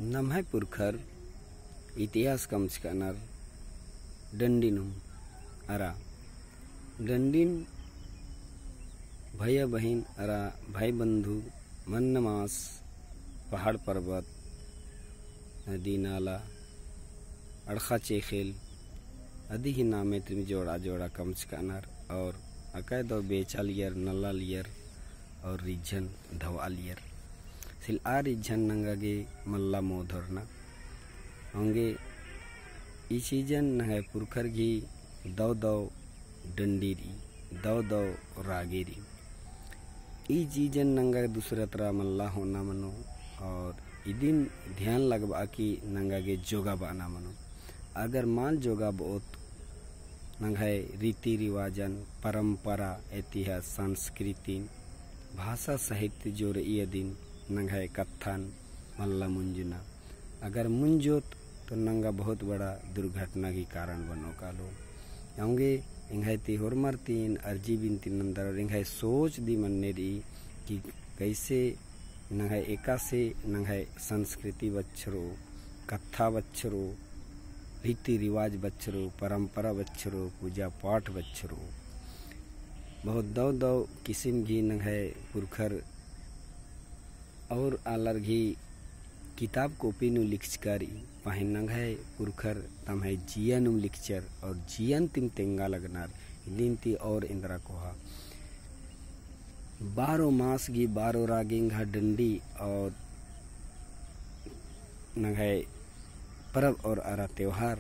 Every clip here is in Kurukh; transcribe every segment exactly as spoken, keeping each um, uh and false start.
नम्है पुरखर इतिहास कमचकानर डंडी नू अरा डंडिन भैया बहिन अरा भाई बंधु मन्न मास पहाड़ पर्वत नदी नाला अड़खा चेखेल अदी ही नामे तिम जोड़ा जोड़ा कमचकानर और अकय दव बेचालियर नलालियर और रिझन धवालियर। सिल आ रिझन नंगा गे मल्ला मोधरना। औंगे ई चीजन नंग्है पुरखर गही दव दव डंडी रई, दव दव रागे रई। ई चीजन नंगा दूसरा तरा मल्ला होना मनो और इदिन ध्यान लगबा कि नंगा गे जोगा बअना मनो। अगर मल जोगा बओत नंग्है रीति रिवाजन, परंपरा, इतिहास, संस्कृतिन, भाषा, साहित्य जो रई अदिन नंग्है कत्थन मल्ला मुंजना। अगर मुंजोत तो नंगा बहुत बड़ा दुर्घटना की कारण बनो कालो। औंगे एंग्है ती होरमर तीन अर्जी बिनती नंदर और एंग्है सोच दी मन्ने रई कि कैसे नंग्है एकासे नंग्है संस्कृति बछरो, कत्था बछरो, रीति रिवाज बछरो, परंपरा बछरो, पूजा पाठ बछरो। बहुत दव दव किसिम गही नंग्है पुरखर और आलर गही किताब कॉपी नू लिखचका रई, पहें नंग्है पुरखर तम्है जिया नू लिखचर और जियन तिम तेंगा लगनर, इदिन ती और एन्दरा कोहा। बारो मास गही बारो रागे एंग्है डंडी और नंग्है परब और अरा त्योहार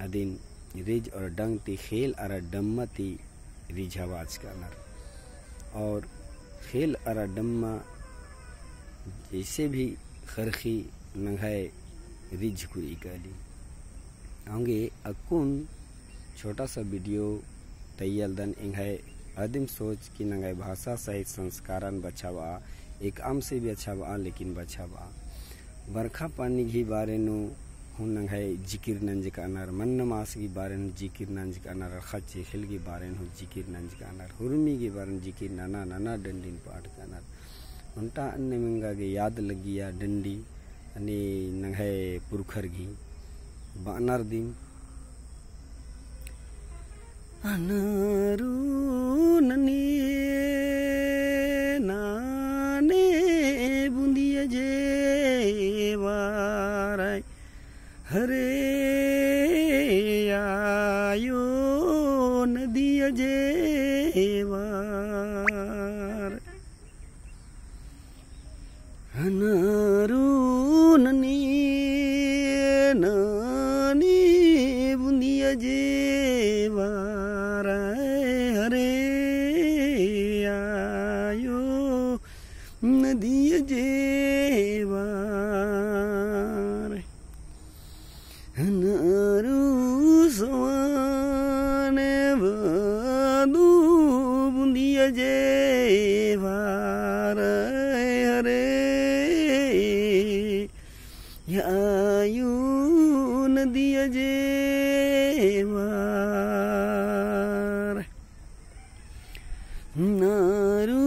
अदिन रिझ और डंग ती खेल अरा डम्मा ती रिझाबाचकानर। और खेल अरा डम्मा जैसे भी खरखी नंग्है रिझ कुरई काली। औंगे अक्कुन छोटा सा video तैयार दन एंग्है अदिम सोच कि नंग्है भाषा साहित्य संस्कारन बछाबआ, एकअम से भी बछाबआ, लेकिन बछाबआ। बरखा पानी गही बारे नू हूँ नंग्है जिकिर नंजकानर, मन्न मास गही बारे नू जिकिर नंजकानर, अड़खा चेखेल गही बारे नू हूँ जिकिर नंजकानर, हुरमी गही बारे नू जिकिर नना नना डंडिन पाठकानर। ओन्टा अन्ने एंगा गे याद लग्गिया डंडी, अनि नंग्है पुरखर गही बअनर दिम। अनरु ननी नाने बुंदिया जेवार, हरे आयो नदिया जेवार। अनरु ननी नानी बुंदिया जेवार, हरे आयो नदिया जेवार। अनरु सवान बदु बुंदिया जेवार, हरे आयो नदिया जेवार। अनरु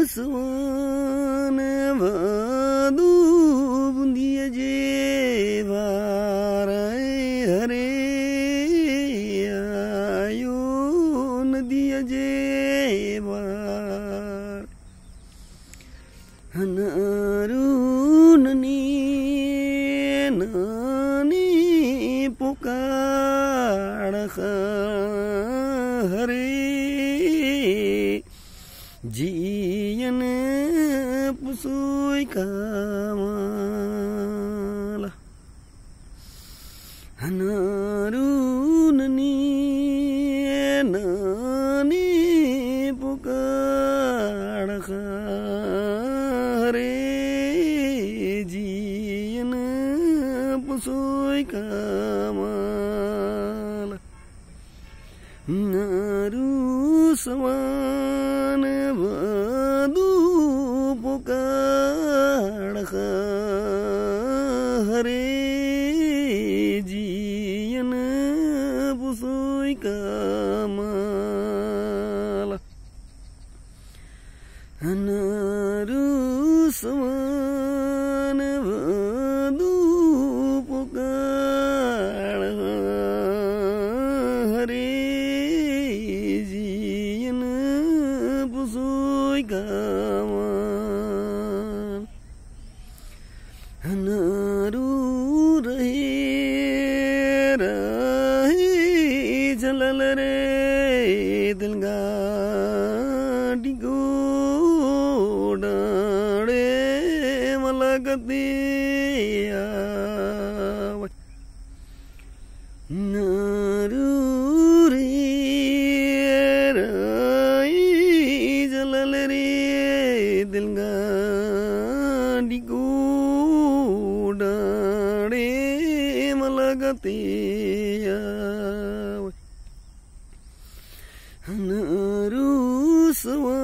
सवान बदु बुंदिया जेवार, हरे आयो नदिया जेवार। अनरु ननी नानी पोकाड़ खा, हरे जियन पुसोई कामाला। अनरु ननी नानी पोकाड़ खा, हरे जियन पुसोई कामाला। अनरु सवान बदु पोकाड़ खा, हरे जियन पुसोई कामाला। अनरु सवान बदु गावन। नरू रहे, रहे जलल रे दिल गाड़ी गो डाड़े मला गते आवै। नरू रे रई जलल रे दिल गाड़ी गो डाड़े मला गते आवै। नरू सवा